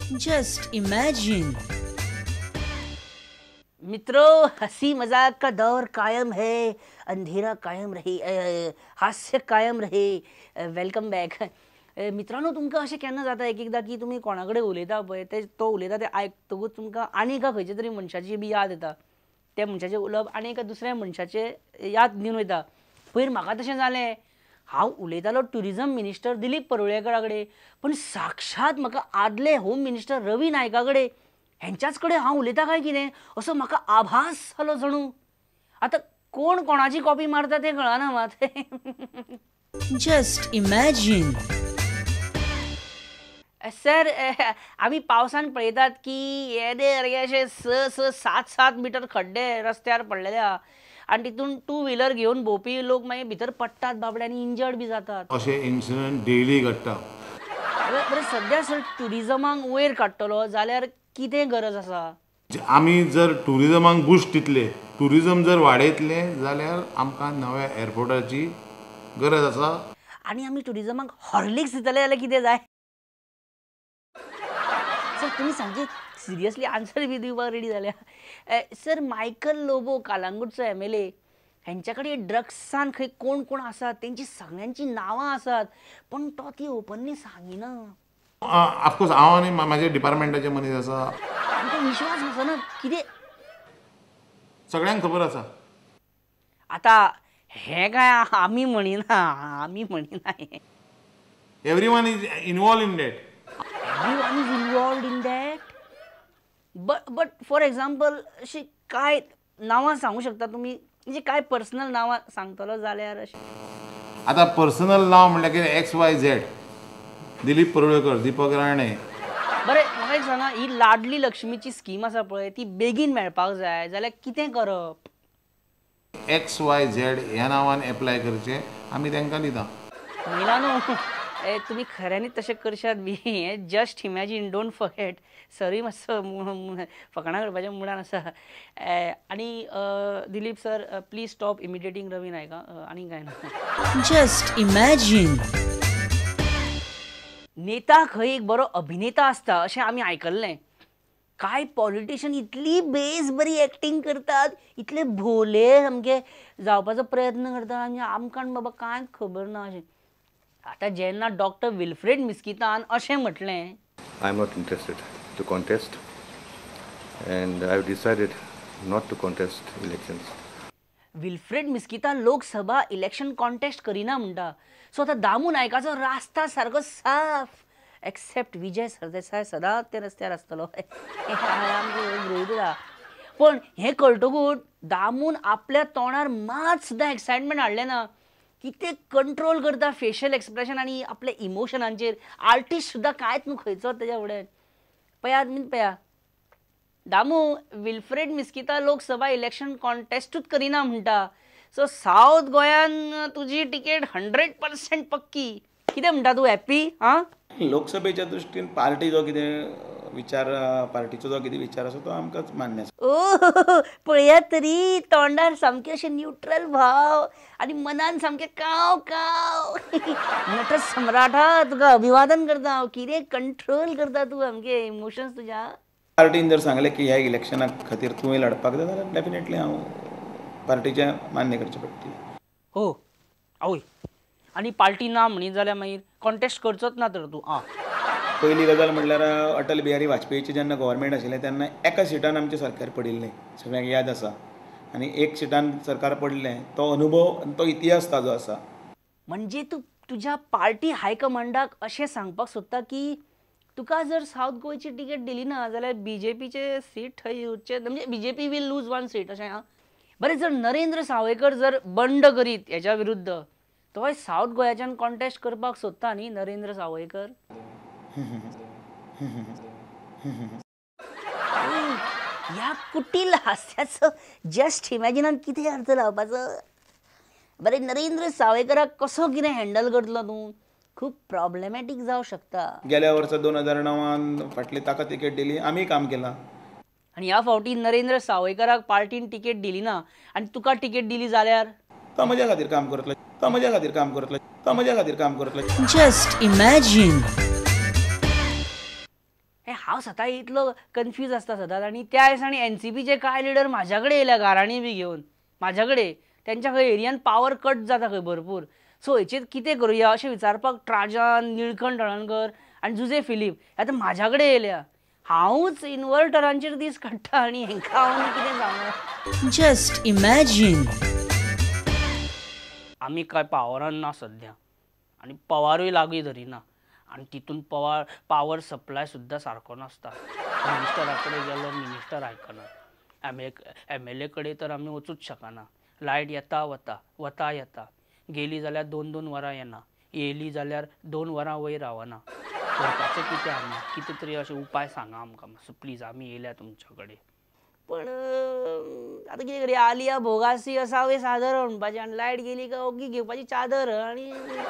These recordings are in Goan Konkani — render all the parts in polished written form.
Just imagine. मित्रों, हंसी मजाक का दौर कायम है, अंधेरा कायम रहे, हास्य कायम रहे. Welcome back. मित्रांनो, तुमकां अशें केन्ना जाता एक एकदां की तुमी कोणा कडेन उलयता पळय, ते तो उलयता तें आयकतकूच तुमकां आनी एका खंयच्या तरी मनशाची बी याद येता, त्या मनशाचें उलोवप आनी एका दुसऱ्या मनशाचें याद दिवन वयता. पयर म्हाका तशें जालें. हांव उलयतालो ट्युरिजम मिनिस्टर दिलीप परुळेकरा कडेन, पण साक्षात म्हाका आदले होम मिनिस्टर रवी नायका कडेन, हेंच्याच कडेन हांव उलयता काय कितें असो म्हाका आभास जालो जणू. आतां कोण कोणाची कॉपी मारता तें कळना मात. Just imagine. Sir, आमी पावसान पळयतात की येदे अशे 6 6 7 7 मिटर खड्डे रस्त्यार पडलेले आहा आनी तितून टू व्हिलर घेवन भोंवपी लोक मागीर भितर पडटात बाबडे आनी इंजर्ड बी जातात. अशे इन्सिडंट डेली घडटा. बरें, सद्या सर ट्युरिजमाक वयर काडटलो जाल्यार कितें गरज आसा? आमी जर ट्युरिजमाक बूस्ट दितले, ट्युरिजम जर वाडयतले जाल्यार आमकां नव्या एअरपोर्टाची गरज आसा. आनी आमी ट्युरिजमाक हॉर्लिक्स दितले जाल्यार कितें जाय? सर, तुमी सामके सिरियसली आन्सर बी दिवपाक रेडी जाल्या. सर, मायकल लोबो कालांगूटचो MLA, हेंच्या कडेन ड्रग्सान खंय कोण कोण आसात तेंची सगळ्यांची नांवां आसात, पण तो ती ओपनली सांगिना. ऑफकोर्स हांव आनी म्हाजे डिपार्टमेंटाचे मनीस आसा. आमकां विश्वास बसना कितें सगळ्यांक खबर आसा. आतां हें काय आमी म्हणिना, आमी म्हणिना हें. Everyone is involve in that. Everyone is involved in that. But for example, अशी काय नांवां सांगू शकता तुमी, म्हणजे काय पर्सनल नांवां सांगतलो जाल्यार अशें? आतां पर्सनल नांव म्हणल्यार कितें, XYZ, Dilip Parulekar, Deepak Rane. बरें, म्हाका एक सांगा, ही लाडली लक्ष्मीची स्कीम आसा पळय, ती बेगीन मेळपाक जाय जाल्यार कितें करप? XYZ ह्या नांवान एप्लाय करचें, आमी तांकां दिता. महिलानो, तुमी खऱ्यांनी तशें करशात बी हें जस्ट इमॅजीन, don't forget. सरूय मातसो फकाणां करपाच्या मुडान आसा. आनी Dilip sir, please stop imitating Ravi Naik. आनी कांय ना. Just imagine. नेता खंय एक बरो अभिनेता आसता अशें आमी आयकल्लें. कांय पॉलिटिशियन इतली बेस बरी एक्टींग करतात, इतले भोले सामके जावपाचो प्रयत्न करतात आनी आमकां बाबा कांयच खबर ना अशें. आतां जेन्ना डॉक्टर विल्फ्रेड मिस्कितान अशें म्हटलें, I am not interested to contest and I have decided not to contest elections. Wilfred Mesquita Lok Sabha election contest करिना म्हणटा. सो आतां दामू नायकाचो रास्ता सारको साफ, एक्सेप्ट विजय सरदेसाय सदांच त्या रस्त्यार आसतलो आमचें गृहीत आसा. पण हें कळटकूच दामून आपल्या तोंडार मात सुद्दां एक्सायटमेंट हाडलें ना. कितें कंट्रोल करता फेशियल एक्सप्रेशन आनी आपल्या इमोशनांचेर. आर्टिस्ट सुद्दां कांयच न्हू खंयचो तेज्या फुडें. पळयात न्ही पळया, दामू विल्फ्रेड मिस्किता लोकसभा इलेक्शन कॉन्टेस्टूच करिना म्हणटा. सो सावथ गोंयान तुजी तिकेट 100% पक्की. कितें म्हणटा तूं, हॅप्पी? आं, लोकसभेच्या दृश्टीन पार्टी जो कितें विचार, पार्टीचो जो कितें विचार आसा तो आमकांच मान्य आसा. ओ पळयात तरी तोंडार सामके अशे न्यूट्रल भाव आनी मनान सामके काव काव. नट सम्राटा, तुका अभिवादन करता हांव. कितें कंट्रोल करता तूं सामके इमोशन्स तुज्या. पार्टीन जर सांगलें की ह्या इलेक्शना खातीर तुवें लढपाक जाय जाल्यार डेफिनेटली हांव पार्टीचें मान्य करचें पडटलें. हो आवय, आनी पार्टी ना म्हणीत जाल्यार मागीर कॉन्टेस्ट करचोच ना तर तूं? आं, पयली गजाल म्हणल्यार अटल बिहारी वाजपेयीचें जेन्ना गव्हर्मेंट आशिल्लें तेन्ना एका सिटान आमचें सरकार पडिल्लें, सगळ्यांक याद आसा. आनी एक सिटान सरकार पडलें तो अनुभव आनी तो इतिहास ताजो आसा. म्हणजे तूं तुज्या पार्टी हायकमांडाक अशें सांगपाक सोदता की तुका जर सावथ गोंयची तिकेट दिली ना जाल्यार बीजेपीचे सीट थंय येवचे, म्हणजे BJP will lose 1 seat अशें. आं, बरें, जर नरेंद्र सावयकर जर बंड करीत हेच्या विरुद्ध, तोय सावथ गोंयाच्यान कॉन्टेस्ट करपाक सोदता न्ही नरेंद्र सावयकर. ह्या कुटील हास्याचो जस्ट इमॅजिनान कितें अर्थ लावपाचो? बरें, नरेंद्र सावयकराक कसो कितें हँडल करतलो तूं? खूब प्रॉब्लेमॅटीक जावं शकता. गेल्या वर्सा 2009 फाटली ताका तिकेट दिली, आमी काम केलां. आनी ह्या फावटी नरेंद्र सावयकराक पार्टीन तिकेट दिली ना आनी तुका तिकेट दिली जाल्यार तो म्हज्या खातीर काम करतलो, तो म्हज्या खातीर काम करतलो, तो म्हज्या खातीर काम करतलो. Just imagine. हें हांव स्वता इतलो कन्फ्यूज आसता सदांच. आनी त्या दिसांनी एनसीपीचे कांय लिडर म्हाज्या कडेन येयल्या गाराणी बी घेवन म्हाज्या कडेन, तेंच्या खंय एरियान पावर कट जाता खंय भरपूर. सो हेचेर कितें करुया अशें विचारपाक ट्राजन, निळकंठ हळर्णकर आनी जुजे फिलीप आतां म्हाज्या कडेन येयल्या. हांवूच इन्वर्टरांचेर दीस काडटा आनी हेंकां हांव कितें सांगू. Just imagine. आमी कांय पावरान ना सद्या आनी पवारूय लागीं धरिना आनी तितून पावर सप्लाय सुद्दां सारको नासता. मिनिस्टरा कडेन गेलो, मिनिस्टर आयकना. एम एल ए कडेन तर आमी वचूंच शकना. लायट येता वता, वता येता, गेली जाल्यार 2-2 वरां येना, येयली जाल्यार 2 वरां वयर रावना. करपाचें कितें आमी? कितें तरी अशें उपाय सांगा आमकां मातसो प्लीज, आमी येयल्या तुमच्या कडेन. पण आतां कितें करया, आलिया भोगासी असावे सादर म्हणपाचें आनी लायट गेली काय ओगी घेवपाची चादर आनी कितें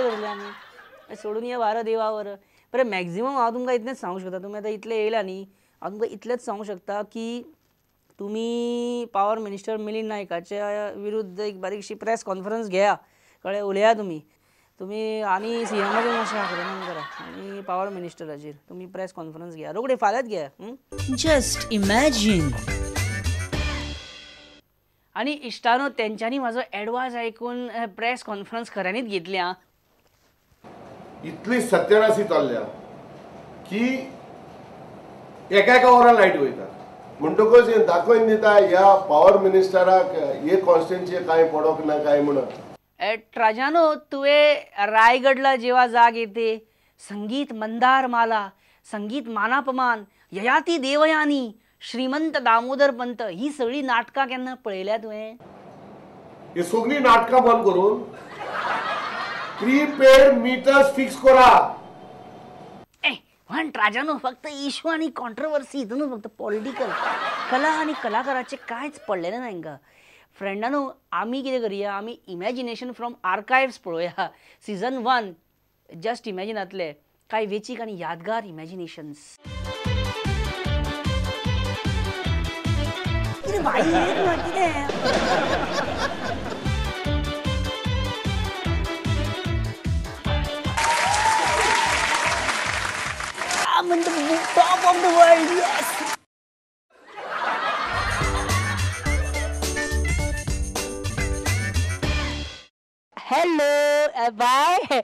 करतले आमी, सोडून या भारत देवावर. बरें, मॅक्झिमम हांव तुमकां इतलेंच सांगूंक शकता, तुमी आतां इतले येयला न्ही, हांव तुमकां इतलेंच सांगूंक शकता की तुमी पावर मिनिस्टर मिलिंद नायकाच्या विरुद्ध एक बारीकशी प्रेस कॉन्फरन्स घेया, कळ्ळें, उलया तुमी. तुमी आनी सीएमाचेर मातशें आक्रमण करा आनी पावर मिनिस्टराचेर तुमी प्रेस कॉन्फरन्स घेया, रोखडे फाल्यांच घेया. Just imagine. आनी इश्टानो, तेंच्यांनी म्हाजो एडवायस आयकून प्रेस कॉन्फरन्स खऱ्यांनीच घेतली. आं, इतली सत्यानाशी चल्ल्या की एका एका वरान लायट वयता. म्हणटकच हें दाखोवन दिता ह्या पावर मिनिस्टराक हे कॉन्स्टिट्युएन्सी कांय पडोंक ना काय म्हणून. ट्राजानो, तुवें रायगडला जेव्हा जाग येते, संगीत मंदार माला, संगीत मानापमान, ययाती देवयानी, श्रीमंत दामोदर पंत ही सगळीं नाटकां केन्ना पळयल्या तुवें? ही सगळीं नाटकां बंद करून प्रीपेड मिटर्स फिक्स करा. पण ट्राजानो, फक्त इशू आनी कॉन्ट्रोवर्सी हितून फक्त पॉलिटिकल कला आनी कलाकाराचें कांयच पडलेलें ना हेंकां. फ्रेंडानो, आमी कितें करया, आमी इमॅजिनेशन फ्रॉम आर्कायव्स पळोवया. सिजन 1 जस्ट इमॅजिनांतले कांय वेचीक आनी यादगार इमॅजिनेशन्स. कितें बाई कितें I'm in the top of the world, yes! Hello, bye.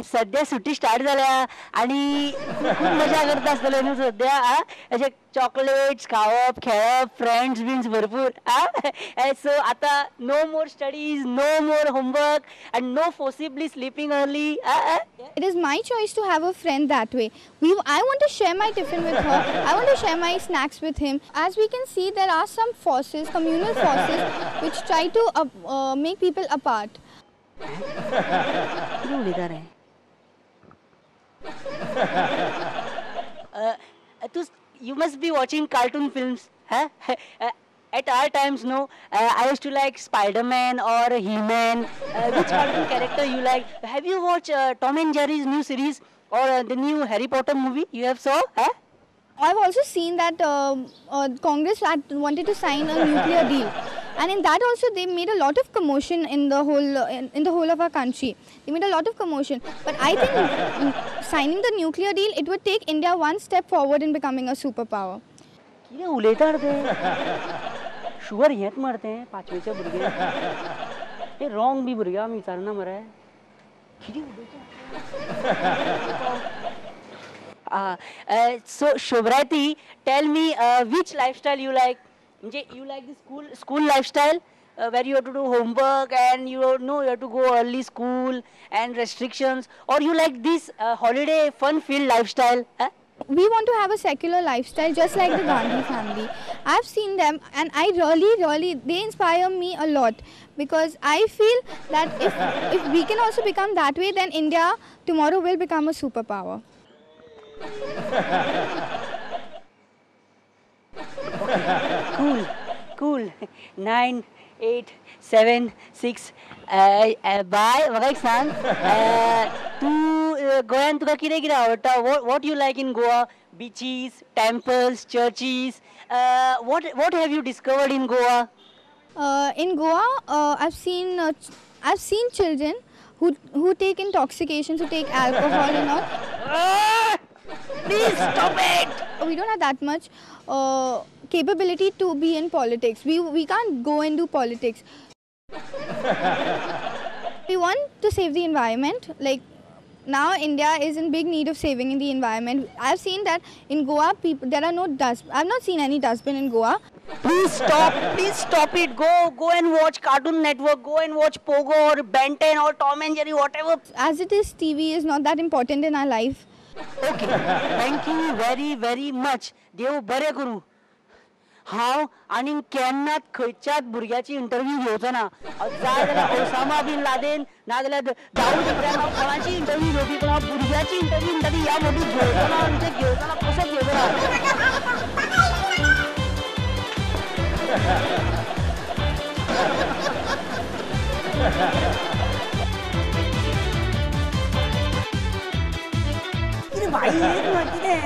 सध्या सुट्टी स्टार्ट जाल्या आनी खूब मजा करता आसतले न्हू सध्या. अशें चॉकलेट्स खावप, खेळप, फ्रेंड्स बिन्स भरपूर. सो आतां no more studies, no more homework and no forcibly sleeping early. It is my choice to have a friend that way. I want to share my tiffin with her. I want to share my snacks with him. As we can see, there are some forces, communal forces, which try to make people apart. कितें उलयता रे तूं? You must be watching cartoon films, huh? At our times, no, I used to like Spider-Man or He-Man. Which cartoon character you like? Have you watched Tom and Jerry's new series or the new Harry Potter movie? You have saw? Huh? I've also seen that Congress had wanted to sign a nuclear deal, and in that also they made a lot of commotion in the whole of our country. They made a lot of commotion, but I think signing the nuclear deal, it would take India one step forward in becoming a superpower. कितें उलयता रे ते? शुअर हेंच मरे तें पांचवेचे भुरगे ते रॉंग बी भुरगे आमी विचारना मरे, कितें उलयता. So Shubhrati, tell me which lifestyle you like. You like the school lifestyle where you have to do homework and you know you have to go early school and restrictions, or you like this holiday fun-filled lifestyle? Huh? We want to have a secular lifestyle just like the Gandhi family. I've seen them and I really, they inspire me a lot, because I feel that if we can also become that way, then India tomorrow will become a superpower. Okay. Cool, cool. 9, 8, 7, 6. Bye. म्हाका एक सांग, तूं गोंयांत तुका कितें कितें आवडटा? What you like in Goa? Beaches, temples, churches. What have you discovered in Goa? In Goa, I've seen children who take intoxications, who take alcohol and all. Please stop it. We don't have that much capability to be in politics. We can't go and do politics. We want to save the environment. Like now India is in big need of saving the environment. I've seen that in Goa, people, there are no dust. I've not seen any dustbin in Goa. Please stop. Please stop it. Go and watch Cartoon Network. Go and watch Pogo or Ben 10 or Tom and Jerry, whatever. As it is, TV is not that important in our life. Okay. Thank you very, very much. Dev बरे करू. हांव आनी केन्नाच खंयच्याच भुरग्याची इंटरव्यू घेवचो ना. जाय जाल्यार ओसामा बिन लादेन, नाजाल्यार दाऊद इब्राहिम, हांव कोणाची इंटरव्यू घेवपी, पूण हांव भुरग्याची इंटरव्यू म्हणटा ती ह्या मदीं घेवचो ना. म्हणजे घेवचो ना, कसोच घेवचो ना. कितें भाई कितें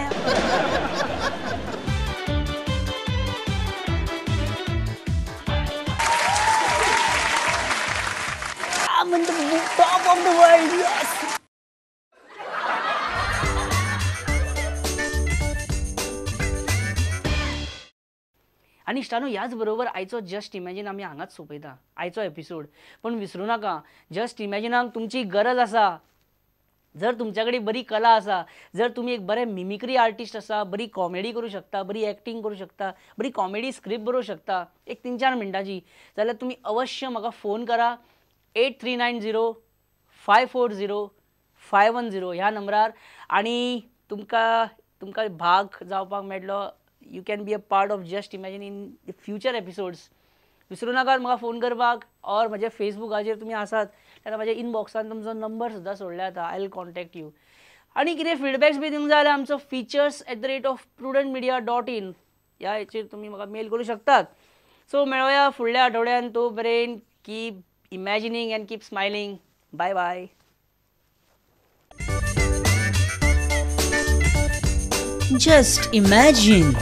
I'm in the top of the world, yes! आनी इश्टानो, ह्याच बरोबर आयचो जस्ट इमॅजीन आमी हांगाच सोंपयता आयचो एपिसोड. पण विसरूं नाका, जस्ट इमॅजिनाक तुमची गरज आसा. जर तुमच्या कडेन बरी कला आसा, जर तुमी एक बरे मिमिक्री आर्टिस्ट आसा, बरी कॉमेडी करूं शकता, बरी एक्टींग करूं शकता, बरी कॉमेडी स्क्रिप्ट बरोवंक शकता एक 3-4 मिनटांची, जाल्यार तुमी अवश्य म्हाका फोन करा 8390 540 510 ह्या नंबरार. आनी तुमकां तुमकां भाग जावपाक मेळटलो. You can be a part of Just Imagine in the future episodes. विसरूं नाकात म्हाका फोन करपाक. ऑर म्हज्या फेसबुकाचेर तुमी आसात जाल्यार म्हाज्या इनबॉक्सान तुमचो नंबर सुद्दां सोडल्यार जाता. I will contact you. आनी कितें फिडबॅक्स बी दिवंक जाय जाल्यार आमचो features@prudentmedia.in ह्या हेचेर तुमी म्हाका मेल करूं शकतात. सो मेळोया फुडल्या आठवड्यान. तो मेरेन keep imagining and keep smiling. Bye bye. Just imagine.